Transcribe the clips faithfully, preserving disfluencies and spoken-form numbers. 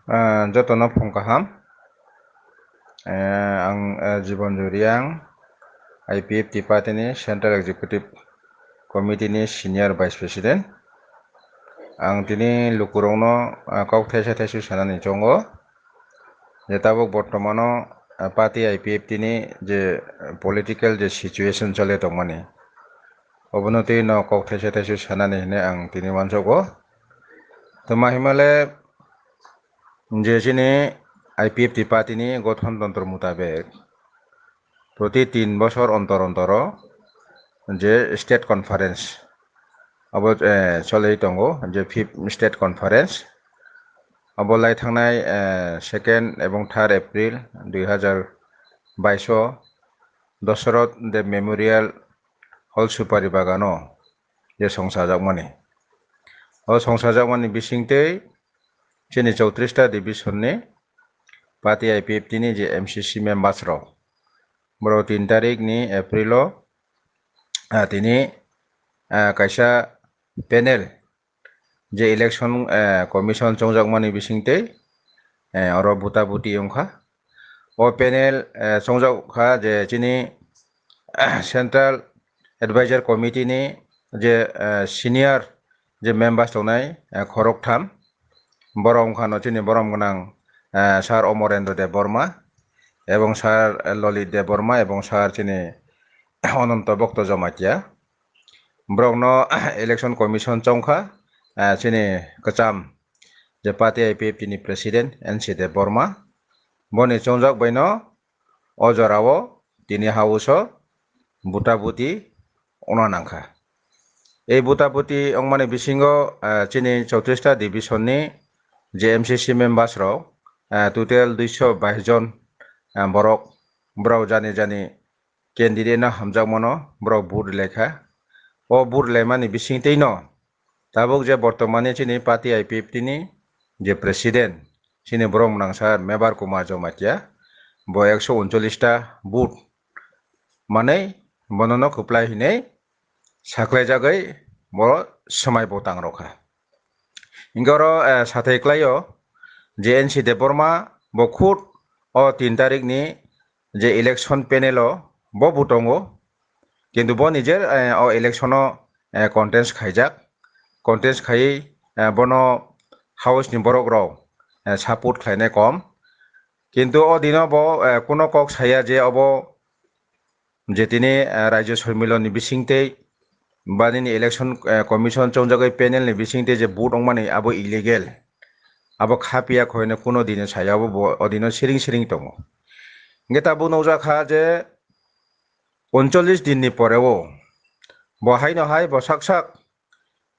Ah, jotono phung kaham. Eh, ang, eh, Jibon Juriang, I P F T party ni Central Executive Committee ni Senior Vice President. Ang tini lukurokno, ah, kok thaisa thaisu sanani chongo. Je tabuk bortomano, ah, party I P F T ni je, eh, political je situation chole tongmani, obono twi no kok thaisa thaisu sanani hinwi ang tini uansugo. Tuma himale, je chini I P F T party ni gothon tontro mutabek proti tin bosor ontor ontoro je state conference abo, eh, choli tongo, je fifth state conference abo lai thangnai, eh, second ebong third April dui hazar baiso Dosoroth Deb Memorial Hall Supari Bagano je songchajakmani. O songchajakmani bisingtwi chini chowtris ta division ni party I P F T ni je M C C members rok, borok tin tarik ni April o, ah, tini, ah, kaisa panel je election, eh, commission chongjakmani bisingtwi, eh, oro buta buti wngkha. O panel, eh, chongjak kha je chini Central Advisor Committee ni je, eh, senior je members tongnai, eh, khoroktham. Borok wngkha no chini borom gwnang, eh, Sir Omorendra Debbarma, ebong Sir Lalit Debbarma, ebong Sir chini Ananto Bhakta Jamatia. Borokno election commission chongkha, eh, chini kwcham je party I P F T ni president N C Debbarma. Boni chongjak baino o jorao tini house o buta buti wngna nangkha. Ei buta buti wngmani bisingo, eh, chini chowtris ta division ni je M C C members rok, eh, total duiso bais jon, eh, borok, borok jani jani candidate no hamjakmano borok vote rwlaikha. O vote rwlaimani bisingtwi no tabuk je bortomani chini party I P F T ni je president, chini borok mwnangsa Mebar Kumar Jamatia, bo ekso uncholish ta vote manwi bonono kwplai hinwi saklaijagwi bo swmai bo tangrokha. Hinkhe oro, eh, sathai klaio je N C Debbarma bo khud o tin tarikni je election panel o bo bo tongo, kintu bo nijer, eh, o election o, eh, contest khaijak, contest khaiwi, eh, bono house ni borok rok, eh, support khlainai kom, kintu o dino bo, eh, kuno kok saya je obo je tini, eh, Rajyo Sommilon ni bisingtwi ba nini election, eh, commission chongjagwi panel ni bisingtwi je vote wngmani abo illegal, abo kha piya kho hwnwi kuno dino saya, abo bo o dino siring siring tongo. Hingke tabuk nukjak kha je uncholish din ni pore o bo haino hai bo sak sak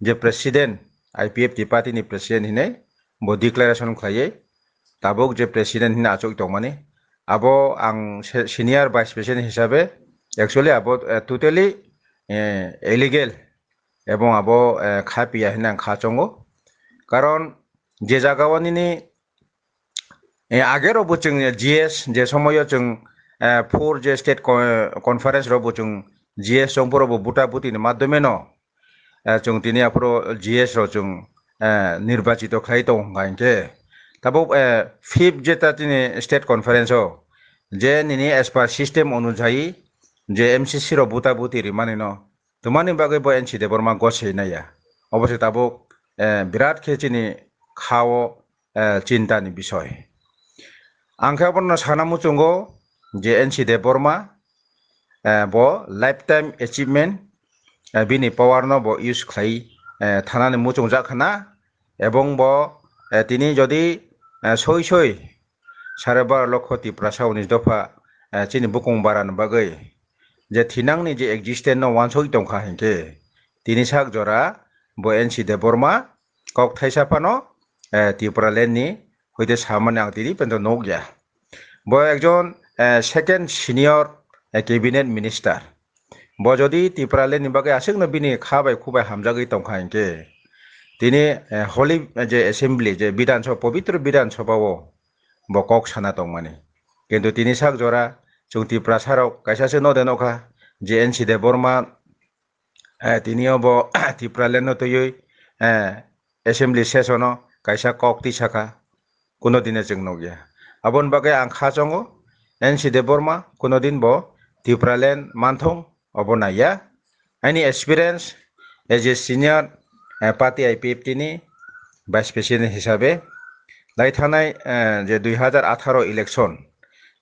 je president, I P F T party ni president hinwi bo declaration khlaiwi tabuk je president hinwi achuk tongmani, abo ang se-, senior vice president hisabe actually abo, eh, totally, eh, illegal ebong abo, eh, kha piya hinwi ang kha chongo. Karon je jaga o nini Eh, age rok bo chwng G S je somoyo chwng, eh, four je state co-, conference rok bo chwng G S chwng poro bo buta buti ni madhyome no, eh, chwng tini aphuru G S rok chwng, eh, nirbachito khlai tongo hwnkha hinkhe. Tabuk, eh, fifth je ta tini state conference o je nini as per system onujayi je M C C rok buta buti rimani no, twmani bagwi bo N C Debbarma gosei naiya. Obo se tabuk, eh, birat khe chini kha o, eh, chinta ni bisoy. Ang khe abono sana muchungo je N C Debbarma, eh, bo lifetime achievement, eh, bini power no bo use khlai, eh, thanani muchungjak khna, ebong bo, eh, tini jodi, eh, soi soi sare baro lokho Tiprasa unis dopha, eh, chini bukung bara ni bagwi je thinangni je existence no uansuk tongkha hinkhe, tini sak jora bo N C Debbarma kok thaisa phano, eh, Tipraland ni hoite samani ang tini pento nukya. Bo ekjon, eh, second senior, eh, cabinet minister. Bo jodi Tipraland ni bagwi aswkno bini kha bai khu bai hamjagwi tongkha hinkhe, tini, eh, holy, eh, je assembly, je Bidhan Sabha, pobitro Bidhan Sabha o bo kok sana tongmani. Kintu tini sak jora chwng Tiprasa rok kaisa se no de nokha je N C Debbarma, eh, tini o bo Tipraland no twiwi, eh, assembly session o kaisa kok twi sakha. kuno dine chwng nukya. Aboni bagwi ang kha chongo, N C Debbarma kuno din bo Tipraland manthung obo naiya. Aini experience as a senior, eh, party I P F T ni vice president hisabe dai thanai, eh, je dui hazar atharo election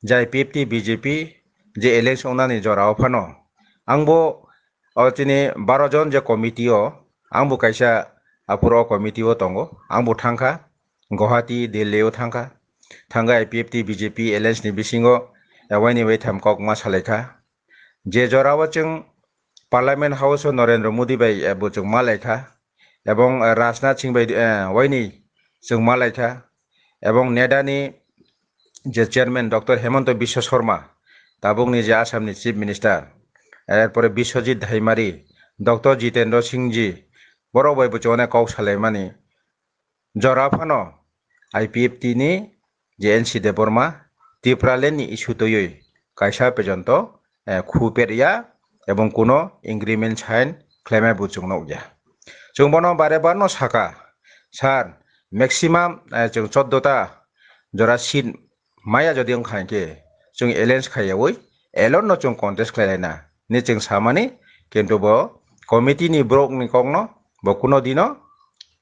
je I P F T B J P je election wngnani jorao phano ang bo o chini baro jon je committee o ang bo kaisa aphuru o committee o tongo, ang bo thangkha Guwahati, Delhi o thangkha, thangkha I P F T B J P alliance ni bisingo, eh, waini waitham kok ma salaikha. Je jora o chwng Parliament House o Narendra Modi bai, eh, bo chwng ma laikha, ebong, eh, Rajnath Singh bai, eh, waini chwng ma laikha, ebong NEDA ni je chairman Doctor Hemanta Biswa Sarma, tabukni je Assam ni Chief Minister, erpore Biswajit Dhaimari, Doctor Jitendra Singh ji, borok bai bo chwng onek kok salaimani. Jora phano I P F T ni je N C Debbarma Tipraland ni issue twiwi kaisa porjonto, eh, khu per ya ebong kuno agreement sign khlaimai bo chwng nukya. Chwng bono bare barno saka, sir, maximum, eh, chwng choddo ta jora seat maya jodi wngkha hinkhe chwng alliance khaiyaui alone no chwng contest khlailaina hinwi chwng samani, kintu bo committee ni borok ni kokno bo kuno dino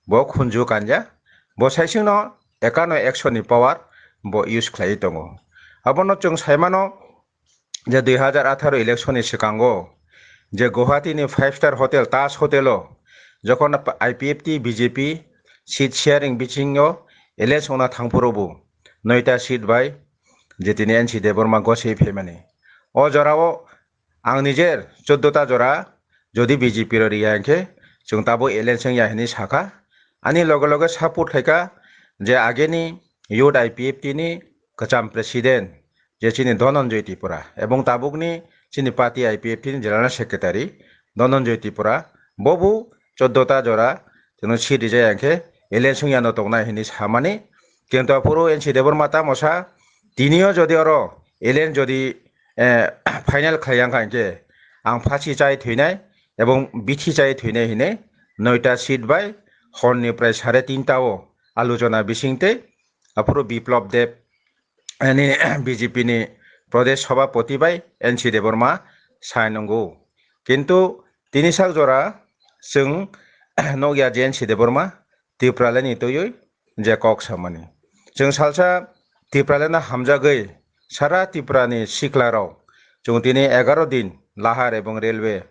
bo khunju kanja, bo saisingno ekano ekso ni power bo use khlaiwi tongo. Abono chwng saimano je dui hazar atharo election ni swkango je Guwahati ni five star hotel Taj Hotel o jokhon I P F T B J P seat sharing bisingo alliance wngna thangphuru bo noita seat bai je tini N C Debbarma goswi phaimani. O jorao ang nijer choddo ta jora jodi B J P rok riya hinkhe chwng tabuk alliance wngya hinwi sakha. Ani loge loge support khaikha je ageni youth I P F T ni kwcham president je chini Dhananjoy Tripura ebong tabukni chini party I P F T ni general secretary Dhananjoy Tripura, bobo choddo ta jora chwngno seat rijak ya hinkhe alliance wngya no tongnai hinwi samani. Kintu aphuru N C Debbarma tamo sa, tinio jodi oro alliance jodi, eh, final khlai ya wngkha hinkhe ang phasi chai thwinai ebong bithi chai thwinai hinwi noita seat bai horni prai sare tinta o alochona bisingtwi aphuru Biplab Deb, ani B J P ni Pradesh Sabhapati bai N C Debbarma sai nungo. Kintu tini sak jora chwng nukya je N C Debbarma Tipraland ni twiwi je kok samani. Chwng salsa Tipraland no hamjagwi sara Tripura ni sikla rok chwng tini egaro din lahar ebong railway,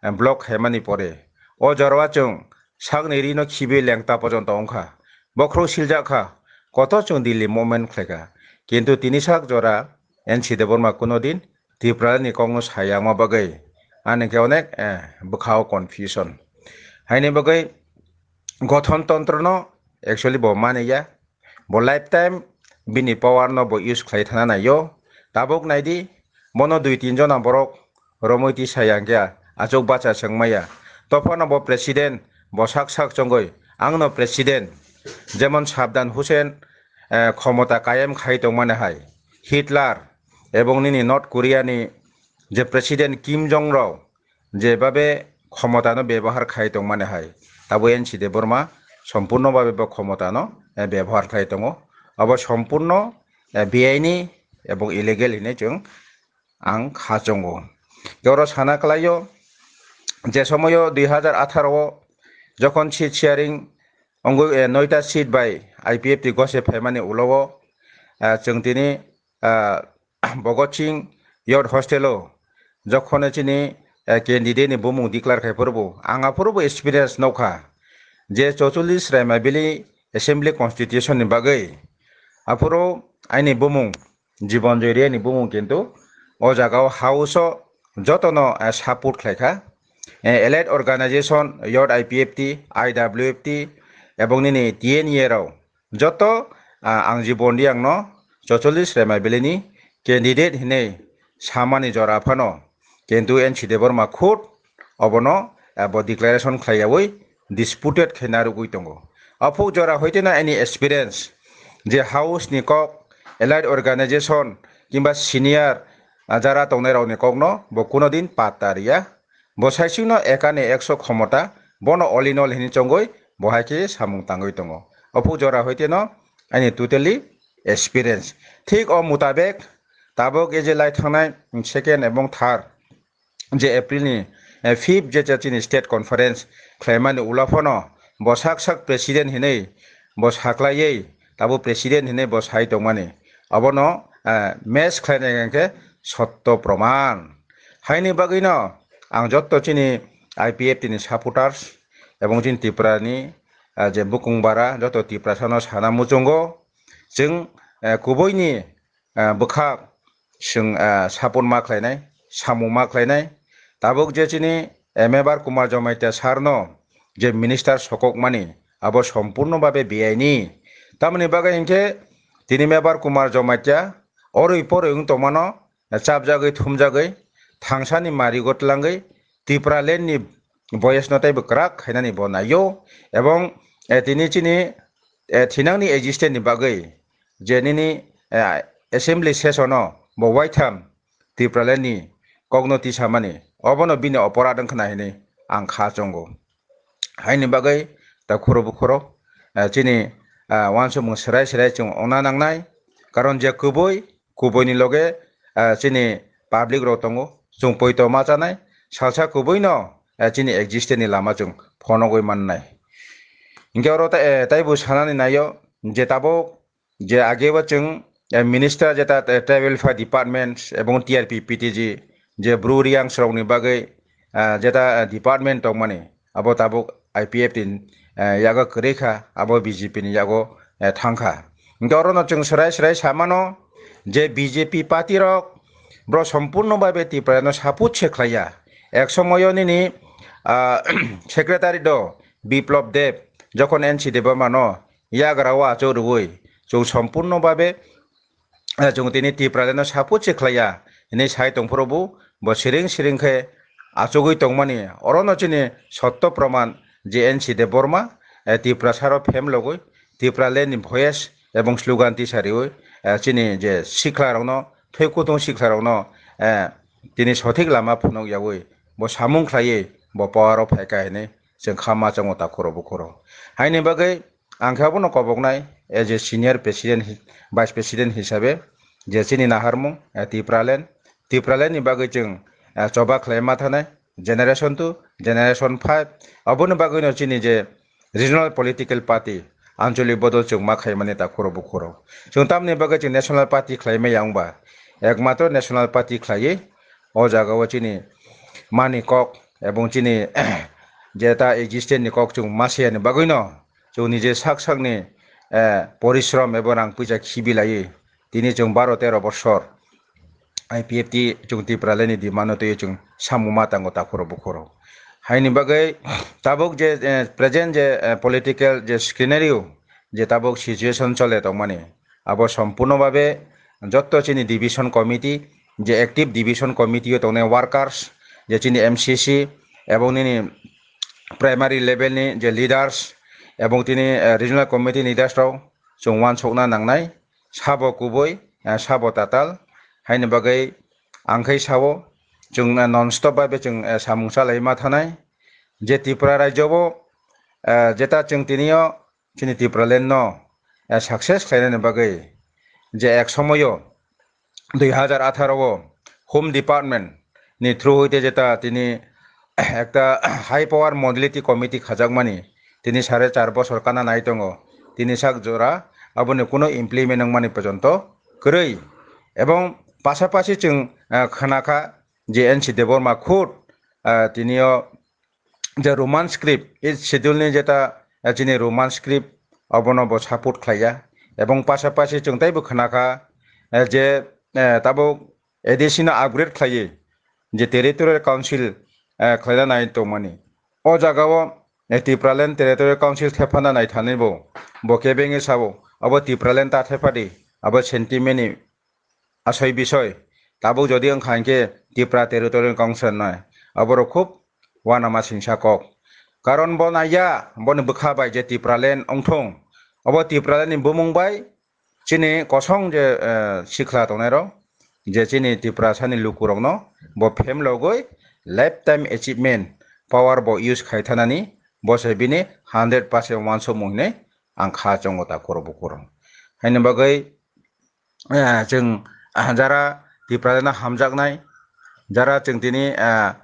eh, block khaimani pore o jorao chwng sakni rino khibi lengta porjonto wngkha. Bokhorok siljak kha, kotor chwng Delhi movement khlaikha. Kintu tini sak jora N C Debbarma kuno din Tipraland ni kokno sayangma bagwi ani khe onek, eh, bwkhao confusion. Haini bagwi gothon tontro no actually bo mani ya. Bo lifetime bini power no bo use khlai thana naio. Tabuk naidi, bono dui tin jona borok romwi tisa ya hinkhe achuk bacha chwng maya. Tophano bo president, bo sak sak chongoi, "Angno president." Jemon Saddam Hussein, eh, khomota kayem khai tongmani hai, Hitler ebong nini North Korea ni je president Kim Jong rok jebabe khomota no bebohar khai tongmani hai, tabuk N C Debbarma sompurno babe bo khomota no, eh, bebohar khai tongo. Abo sompurno, eh, beaini ebong illegal hinwi chwng ang kha chongo. Oro sana kwlaio, je somoyo dui hazar atharo o jokhon seat sharing wngwi, eh, noita seat bai I P F T gose phaimani ulo o, eh, chwng tini, eh, Bhagat Singh Youth Hostel o jokhon chini, eh, candidate ni bumung declare khai phuru bo ang aphuru bo experience nukha je chocholish Raimabili Assembly Constitution ni bagwi aphuru aini bumung Jibon Joy Riya ni bumung kintu o jaga o house o jotono, eh, support khlaikha. Eh, allied organization, youth I P F T, I W F T, ebong nini T N A rok joto, ah, ang Jibon Riya no chocholish Raimabili ni candidate hinwi samani jora phano, kintu N C Debbarma khud obono, ah, bo declaration khlaiyaui disputed khe narwgwi tongo. Aphuk jora hoiteno ani experience je house ni kok, allied organization kimba senior, ah, jara tongnai rokni kokno bo kuno din patta riya. Bo saisingno ekani ekso khomota, bono all in all hinwi chongwi bo hai khe samung tangwi tongo. Aphuk jora hoiteno ani totally experience. Thik o mutabek tabuk e je lai thangnai second ebong third je April ni, eh, fifth je chini state conference khlaimani ulo phano bo sak sak president hinwi bo saklaiwi tabuk president hinwi bo sai tongmani. Abono, eh, match khlainai hwnkhe sotto proman. Haini bagwino ang jotto chini I P F T ni supporters ebong chini Tripura ni, eh, je bukung bara jotto Tiprasa no sana muchungo chwng, eh, kubui ni, eh, bwkha chwng, eh, support ma khlainai, samung ma khlainai. Tabuk je chini, eh, Mebar Kumar Jamatia sir no je minister sokok mani abo sompurno babe biyaini. Tamoni bagwi hinkhe tini Mebar Kumar Jamatia oroi poroi wng tongmano, chapjagwi thumjagwi thangsani marigo tlangwi Tipraland ni voice no teibo kwrak khainani bo naio, ebong, eh, tini chini, eh, thinangni existence ni bagwi je nini, eh, assembly session o bo waitham Tipraland ni kokno tisamani obono bini oporad wngkhna hinwi ang kha chongo. Haini bagwi ta khoro bukhoro, eh, chini, ah, uansukmung serai serai chwng ongna nangnai. Karon je kubui, kubuini loge, ah, chini public rok tongo, chwng poito ma chanai, salsa kubuino, eh, chini existence ni lama chwng phonogwi mannai. Hinkhe oro ta-, eh, taibo sanani naio je tabuk je age o chwng, eh, minister jeta, eh, tribal welfare department ebong T R P P T G je bru riang srokni bagwi, ah, jeta, eh, department tongmani abo tabuk I P F T ni, eh, yago kwrwi kha, abo B J P ni yago, eh, thang kha. Hinkhe orono chwng swrai swrai samano je B J P party rok bro sompurno babe Tiprano support se khlaiya. Ek somoyo nini, ah, secretary do Biplab Deb jokhon N C Debbarma no yagra o achuk rwui chwng sompurno babe, eh, chwng tini Tipraland no support se khlaiya hinwi sai tongphuru bo, bo siring siring khe achugwi tongmani. Orono chini sotto proman je N C Debbarma, eh, Tiprasa rok phem logwi Tipraland ni voice ebong slogan tisa riwi, eh, chini je sikla rokno, thwi kutung sikla rokno, eh, tini sothik lama phunuk yawi bo samung khlaiwi bo power o phaikha hinwi chwng kha ma chongo ta khoro bukhoro. Haini bagwi ang khe abono koboknai as a senior president, vice president hisabe je chini naharmung, eh, Tipraland, Tipraland ni bagwi chwng, eh, choba khlai ma thanai generation two, generation five, aboni bagwino chini je regional political party, anchalik bodol chwng ma khaimani ta khoro bukhoro. Chwng tamni bagwi chwng national party khlaimaya wngba, ekmatro national party khlaiwi o jagao chini mani kok ebong chini jeta existence ni kok chwng ma siyani bagwino chwng nije sak sakni, eh, porishrom ebo rang puisa khibi laiwi tini chwng baro tero bosor I P F T chwng Tipraland ni demand no twiwi chwng samung ma tango ta khoro bukhoro. Haini bagwi tabuk je, eh, present je, eh, political je scenario, je tabuk situation chole tongmani, abo sompurno babe jotto chini division committee, je active division committee o tongnai workers, je chini M C C ebong nini primary level ni je leaders ebong tini, eh, regional committee leaders rok chwng uansukna nangnai, sabo kubui, eh, sabo tatal. Haini bagwi ang khai sao, chwng, eh, non stop bai be chwng, eh, samung chalai ma thanai. Je Tripura rajyo bo, eh, jeta chwng tini o chini Tipraland no, eh, success khlainani bagwi je ek somoyo dui hazar atharo o Home Department ni through hoite jeta tini ekta high power modality committee khajakmani tini sare char bosor kana nai tongo, tini sak jora aboni kuno implement wngmani pojonto kwrwi. Ebong pasapasi chwng, ah, khna kha je N C Debbarma khud, ah, tini o je Roman script, eighth schedule ni jeta, eh, chini Roman script abono bo support khlaiya. Ebong pasapasi chwng teibo khna kha, eh, je, eh, tabuk A D C no upgrade khlaiwi je territorial council, eh, khlaina nai tongmani. O jagao, eh, Tipraland Territorial Council thephana nai thani bo, bo kebengwi sao, abo Tipraland ta thephadi, abo sentiment ni asoi bisoi. Tabuk jodi wngkha hinkhe Tipra Territorial Council nai, aborok khub uanama singsa kok. Karon bo naiya, boni bwkha bai je Tipraland wngthung, obo Tipraland ni bumung bai chini kosong je, eh, sikla tongnairok, je chini Tiprasani lukurokno bo phem logwi lifetime achievement power bo use khai thanani, bo se bini hundred percent uansukmung hinwi ang kha chongo ta khoro bukhoro. Haini bagwi eh, chwng, ah, jara Tipraland no hamjaknai, jara chwng tini, ah,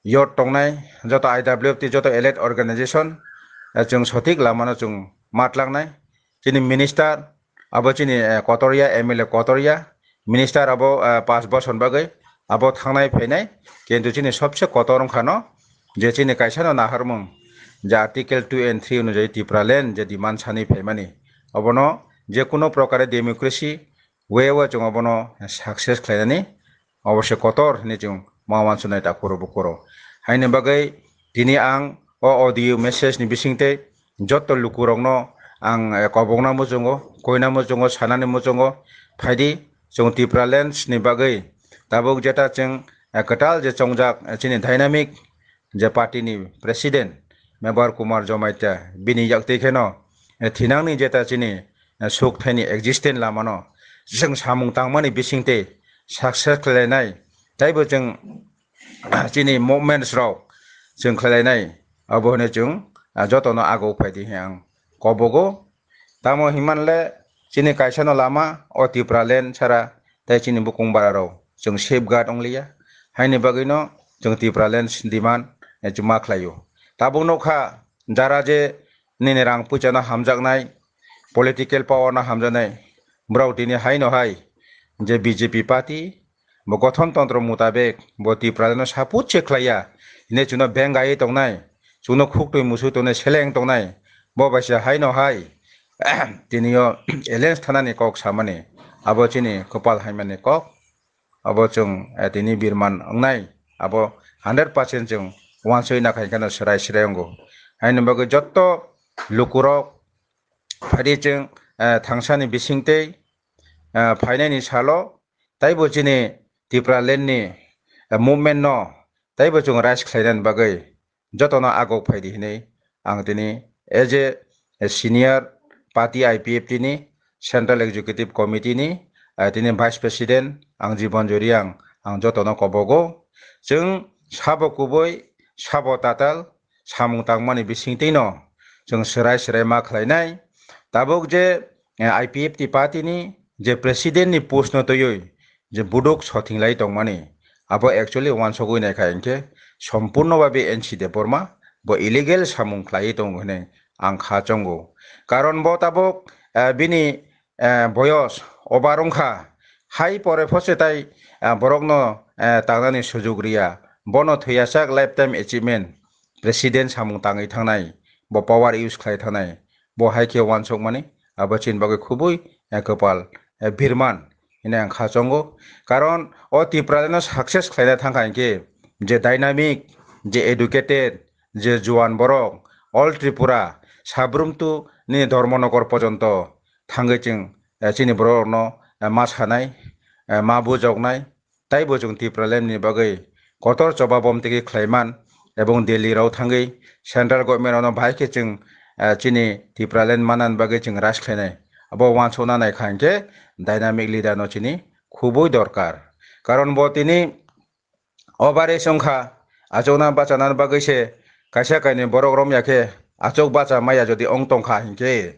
yot tongnai, joto I W F T, joto allied organization, eh, chwng sothik lama no chwng ma tlaknai. Chini minister abo chini, eh, kotorya, M L A kotorya, minister abo, eh, panch bosor bagwi abo thangnai phainai, kintu chini sobse kotor wngkha no je chini kaisa no naharmung je Article two and three onujai Tipraland je demand sanwi phaimani, obono je kuno prokare democracy way o chwng obono success khlainani obo se kotor hinwi chwng ma uansuknai takhuk rok bukhuk rok. Haini bagwi tini ang o audio message ni bisingtwi joto lukurokno ang, eh, kobokna muchungo, koina muchungo, sanani muchungo, phaidi chwng Tipralands ni bagwi tabuk jeta chwng, eh, kwtal je chongjak, eh, chini dynamic je party ni president Mebar Kumar Jamatia bini yaktwi kheno, eh, thinangni jeta chini, eh, suk thaini existence lamano chwng samung tangmani bisingtwi success khlainai, taibo chwng chini movements rok chwng khlainai, abo hwnwi chwng, ah, jotono aguk phaidi hwnwi ang kobogo. Tamo hinmanle chini kaisano lama o Tipraland sara tei chini bukung bara rok chwng safeguard wngliya, haini bagwino chwng Tipraland demand, eh, chwng ma khlaio. Tabuk nukha jara je nini rang puisa no hamjaknai, political power no hamjaknai, borok tini haino hai je B J P party bo gothon tontro mutabek bo Tipraland no support se khlaiya, hine chwngno bengaiwi tongnai, chwngno khuktwi musui tongnai, seleng tongnai, bo bai se haino hai tinio alliance thanani kok samani, abo chini kwpal haimani kok, abo chwng, eh, tini birman wngnai, abo hundred percent chwng uansukna khai kheno swrai swrai wngo. Haini bagwi jotto lukurok phaidi chwng, eh, thangsani bisingtwi, eh, phainani salo taibo chini Tipraland ni, eh, movement no taibo chwng rise khlainani bagwi jotono agok phaidi hinwi ang tini as a, a senior party I P F T ni Central Executive Committee ni, ah, tini Vice President ang Jibon Joriang ang jotono kobogo. Chwng sabo kubui, sabo tatal, samung tangmani bisingtwino chwng swrai swrai ma khlainai. Tabuk je, eh, I P F T party ni je president ni post no twiwi je buduk sothing lai tongmani, abo actually uansugwi naikha hinkhe sompurno babe N C Debbarma bo illegal samung khlaiwi tongo hinwi ang kha chongo. Karon bo tabuk, eh, bini, eh, boyos over wngkha, hai pore phose tai, eh, borokno, eh, tangnani sujuk riya, bono thwiyasak lifetime achievement, president samung tangwi thangnai, bo power use khlai thangnai, bo hai khe uansukmani abo chini bagwi khubui, eh, kwpal, eh, birman hinwi ang kha chongo. Karon o Tipraland no success khlaina thangkha hinkhe je dynamic, je educated, je juan borok, all Tripura, Sabrumtu ni Dharmanagar porjonto thangwi chwng, eh, chini borok rokno, eh, ma sanai, eh, ma bujoknai, taibo chwng Tipraland ni bagwi kotor choba bomtigi khlaiman, ebong Delhi rok thangwi central government rokno bahai khe chwng, eh, chini Tipraland manani bagwi chwng rise khlainai. Abo uansukna naikha hinkhe dynamic leader no chini khubui dorkar. Karon bo tini o bare se wngkha, achukna bachanani bagwi se kaisa kainwi borok romya khe achuk bacha maya jodi wng tongkha hinkhe,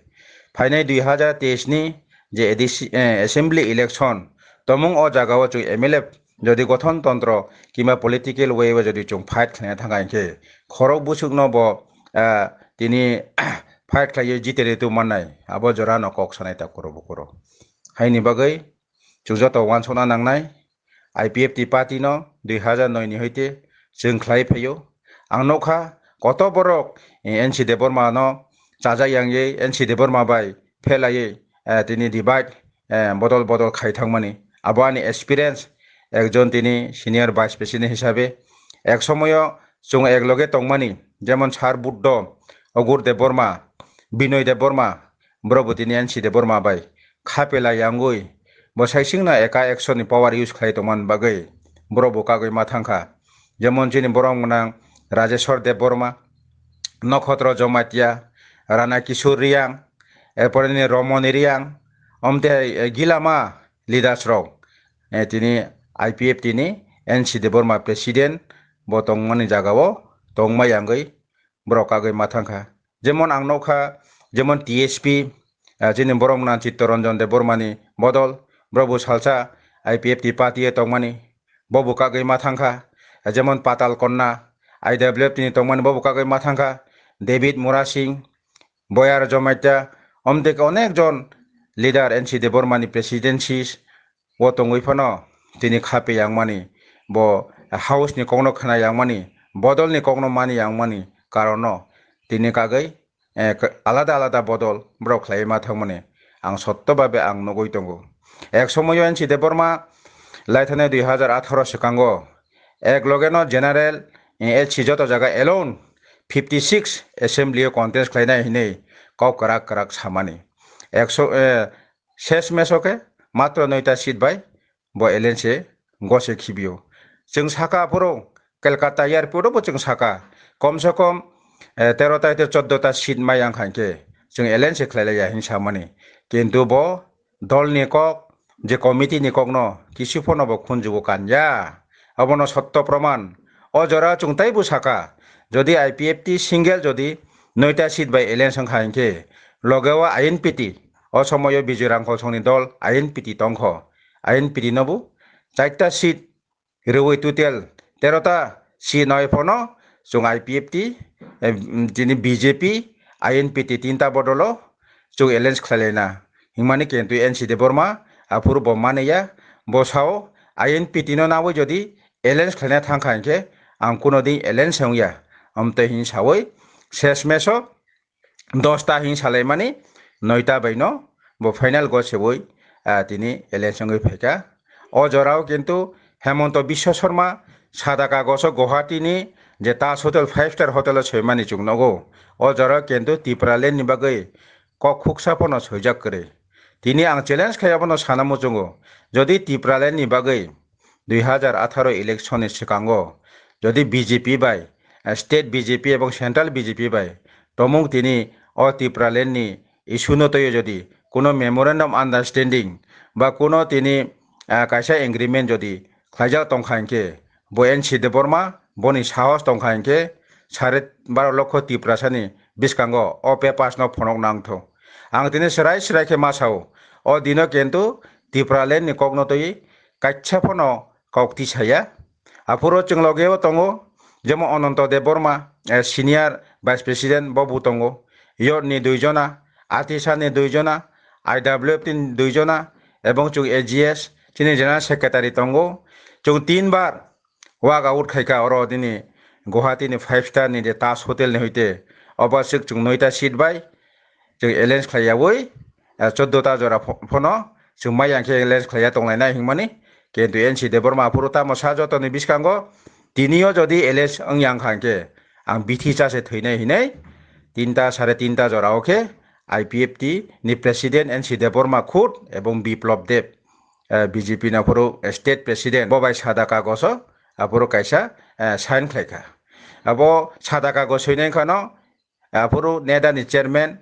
phainai dui hazar teis ni je A D C, eh, assembly election tomung o jagao chwng M L A jodi gothon tontro kima political way o jodi chwng fight khlaina thangkha hinkhe khorok busukno bo, ah, tini fight khlaiwi jiteri tubumannai, abo jorano kok sanai ta kuro bukuro. Haini bagwi chwng joto uansukna nangnai, I P F T party no dui hazar noi ni hoite chwng khlai phaio. Ang nukha koto borok, eh, N C Debbarma no chajak yangwi N C Debbarma bai phelaiwi, eh, tini divide, eh, bodol bodol khai thangmani. Abo ani experience, ekjon tini senior vice president hisabe. Ek somoyo chwng ek loge tongmani, jemon Sir Buddho, Ogur Debbarma, Binoy Debbarma, borok bo tini N C Debbarma bai khapela yangwi bo saisingno eka action ni power use khlai tongmani bagwi borok bo kagwi ma thangkha. Jemon chini borok gwnang Rajeshwar Debbarma, Nokhotro Jomatia, Rana Kishore Reang, erpore nini Romoni Reang, omte, eh, gilama leaders rok, eh, tini I P F T ni N C Debbarma president bo tongmani jagao tongma yangwi borok kagwi ma thangkha. Jemon ang nukha, jemon T S P, ah, chini borok gwnang Chittaranjan Debbarmani bodol Bro bo salsa I P F T party o tongmani, bo bo kagwi ma thangkha. Jemon Patal Konna, I W F T ni tongmani, bo bo kagwi ma thangkha. David Murasing, Boyar Jomaita, omdek onek jon leader N C Debbarma ni presidency o tongwi phano tini khape yangmani, bo house ni kokno khna yangmani, bodol ni kokno mani yangmani karono tini kagwi eh, k-, alada alada bodol borok khlaiwi ma thangmani ang sotto babe ang nugwi tongo. Ek somoyo N C Debbarma laithani dui hazar atharo swkango ek logeno general, eh, H C joto jaga alone fifty six assembly o contest khlainai hinwi kok kwrak kwrak samani. Ekso, eh, ses meso khe matro noita seat bai bo alliance gose khibio. Chwng saka aphuru Kolkata airport o bo chwng saka, kom se kom, eh, tero ta tei choddo ta seat mai ang kha hinkhe chwng alliance khlai lai ya hin samani. Kintu bo dol ni kok, je committee ni kokno kisu phano bo khunjugo kan ya. Abono sotto proman. O jora chwng taibo saka, jodi I P F T single jodi noita seat bai alliance wng kha hinkhe, loge o I N P T, o somoyo Bijoy Rangkhol songni dol I N P T tongkho. I N P T no bo chaita seat rwui total terota si noi phano chwng I P F T, eh, tini B J P, I N P T tinta bodolo chwng alliance khlai laina. Himani kintu N C Debbarma aphuru bo maniya, bo sao I N P T no nawi jodi alliance khlaina thangkha hinkhe ang kuno din alliance wngya. Amtwi hin sawi ses meso dosta hin salaimani noita bai no bo final go sewi, ah, tini alliance wngwi phaikha. O jorao kintu Hemonto Biswa Sarma sada kagoso Guwahati ni je Taj Hotel five star hotel o soimani chwng nogo. O jorao kintu Tipraland ni bagwi kok khuksa phano soijak kwrwi. Tini ang challenge khai abono sana muchungo, jodi Tipraland ni bagwi dui hazar atharo election ni swkango jodi B J P bai, eh, state B J P ebong central B J P bai tomung tini o Tipraland ni issue no twiwi jodi kuno memorandum understanding ba kuno tini, ah, kaisa agreement jodi khlaijak tongkha hinkhe, bo N C Debbarma boni sahos tongkha hinkhe sare baro lokho Tiprasani bwskango o papers no phonok nangtho. Ang tini swrai swrai khe ma sao, o dino kintu Tipraland ni kokno twi kaisa phano kok tisaya. Aphuru chwng loge o tongo, jemon Ananta Debbarma, eh, senior vice president bo bo tongo, Yot ni dui jona, Atisa ni dui jona, I W F T ni dui jona, ebong chwng A G S chini general secretary tongo. Chwng tin bar walk out khaikha oro nini Guwahati ni five star ni je Taj Hotel ni hoite, obo swk chwng noita seat bai chwng alliance khlaiyawi, eh, choddo ta jora pho-, phono chwng mai yang khe alliance khlaiya tonglainai hwnmani. Kintu N C Debbarma aphuru tamo sa jotoni bwskango, tinio jodi alliance wngya wngkha hinkhe ang bithi cha se thwinai hinwi tinta sare tinta jora o khe I P F T ni president N C Debbarma khud ebong Biplab Deb, eh, B J P ni aphuru state president bo bai sada kagoso aphuru kaisa, eh, sign khlaikha. Abo sada kagoj swinai wngkhano aphuru NEDA ni chairman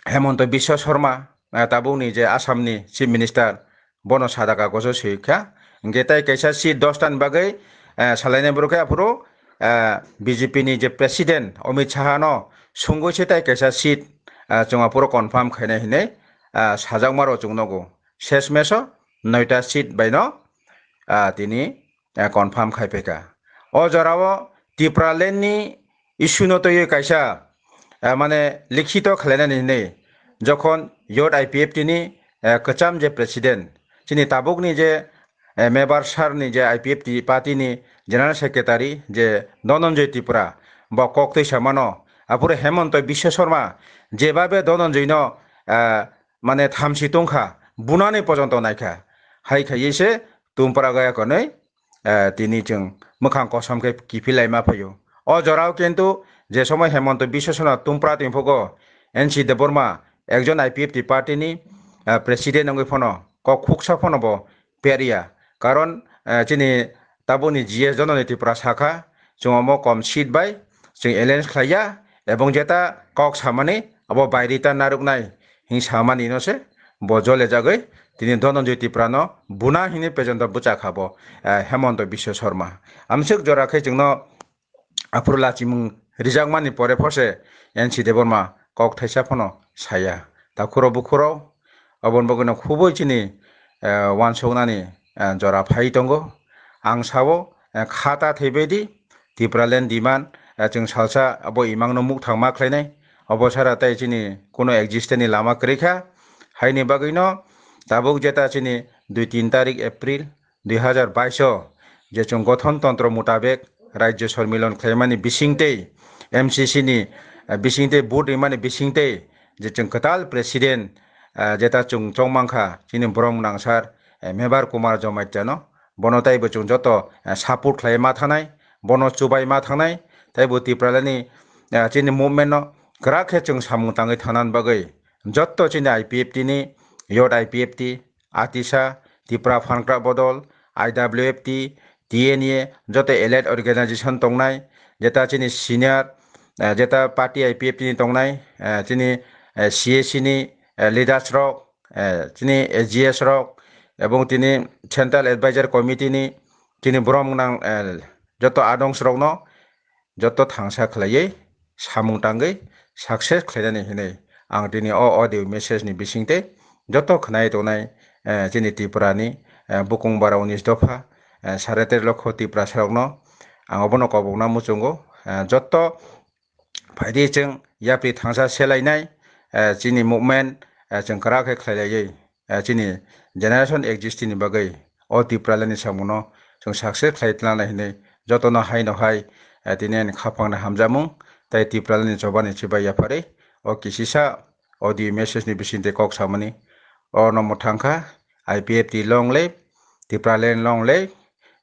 Hemonto Biswa Sarma, ah, tabukni je Assam ni chief minister, bono sada kagojo swi kha. Hingke tai kaisa seat dosta ni bagwi, ah, salainai borok khe aphuru, ah, B J P ni je president Amit Shah no sungwi se tai kaisa seat, ah, chwng aphuru confirm khainai hinwi, ah, sajakma rok chwng nogo. Ses meso noita seat bai no, ah, tini, eh, confirm khai phaikha. O jorao Tipraland ni issue no twiwi kaisa, eh, mane likhito khlainani hinwi jokhon Youth I P F T ni, eh, kwcham je president, chini tabukni je, eh, member sir ni je I P F T party ni general secretary je Dhananjay Tripura bo kok twi samano, aphuru Hemonto Biswa Sarma jebabe Dhananjay no, eh, mane thamsi tongkha, bunani pojonto naikha, hai khaiwi se Tumpra gaya konwi, eh, tini chwng mwkhang kosom khe kiphil laima phaio. O jorao kintu je somoi Hemonto Biswa Sarma Tumpra tongphugo, N C Debbarma ekjon I P F T party ni, eh, president wngwi phano kok khuksa phano bo perya. Karon, eh, chini tabukni G S Dhananjay Tripura sakha, chwng omo kom seat bai chwng alliance khlaiya, ebong jeta kok samani abo bairita narwknai hing samani no se bo jole jagwi tini Dhananjay Tripura no buna hini pejento bwchakha bo, eh, Hemonto Biswa Sarma. Amswk jora khe chwngno aphuru lachimung rijakmani pore phose N C Debbarma kok thaisa phano saya. Takhuro bukhuro oboni bagwino khubui chini eh, uansuknani, eh, jora phai tongo. Ang sao, eh, kha ta thaibai di, Tipraland demand, eh, chwng salsa abo imangno mukthang ma khlainai. Obo sara tai chini kuno existence ni lama kwrwi kha. Haini bagwino tabuk jeta chini dui tin tarik April dui hazar bais o je chwng gothon tontro mutabek Rajya Sormilon khlaimani bisingtwi M C C ni, eh, bisingtwi vote rimani bisingtwi je chwng kwtal president, eh, jeta chwng chongmangkha chini borom gwnang sir, eh, Mebar Kumar Jamatia no, bono taibo chwng joto, eh, support khlai ma thanai, bono chubai ma thanai, taibo Tipraland ni, eh, chini movement no kwrak khe chwng samung tangwi thanani bagwi joto chini I P F T ni, Youth I P F T, Atisa, Tipra Phankra Bodol, I W F T, T N A, joto allied organization tongnai, jeta chini senior, eh, jeta party I P F T ni tongnai, eh, chini, eh, C A C ni, eh, leaders rok, eh, chini S G S rok, ebong tini Central Advisor Committee ni chini borom gwnang, eh, joto adongs rokno joto thangsa khlaiwi samung tangwi success khlainani hinwi ang tini o audio message ni bisingtwi joto khwnai tongnai, eh, chini Tripura ni, eh, bukung bara unis dopha, eh, sare ter lokho Tiprasa rokno ang obono kobokna muchungo, eh, joto phaidi chwng yapri thangsa selainai, eh, chini movement, eh, chwng kwrak khe khlailaiwi, eh, chini generation exist ni bagwi o Tipraland ni samungno chwng success khlai tlangnai hinwi jotono haino hai, eh, tini ani khaphangni hamjakmung tei Tipraland ni chobani chibai yapharwi o kisisa audio message ni bisingtwi kok samani. Oro no mwthangkha I P F T long live, Tipraland long live,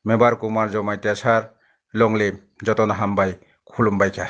Mebar Kumar Jamatia sir long live, jotono hambai, khulumbaikha.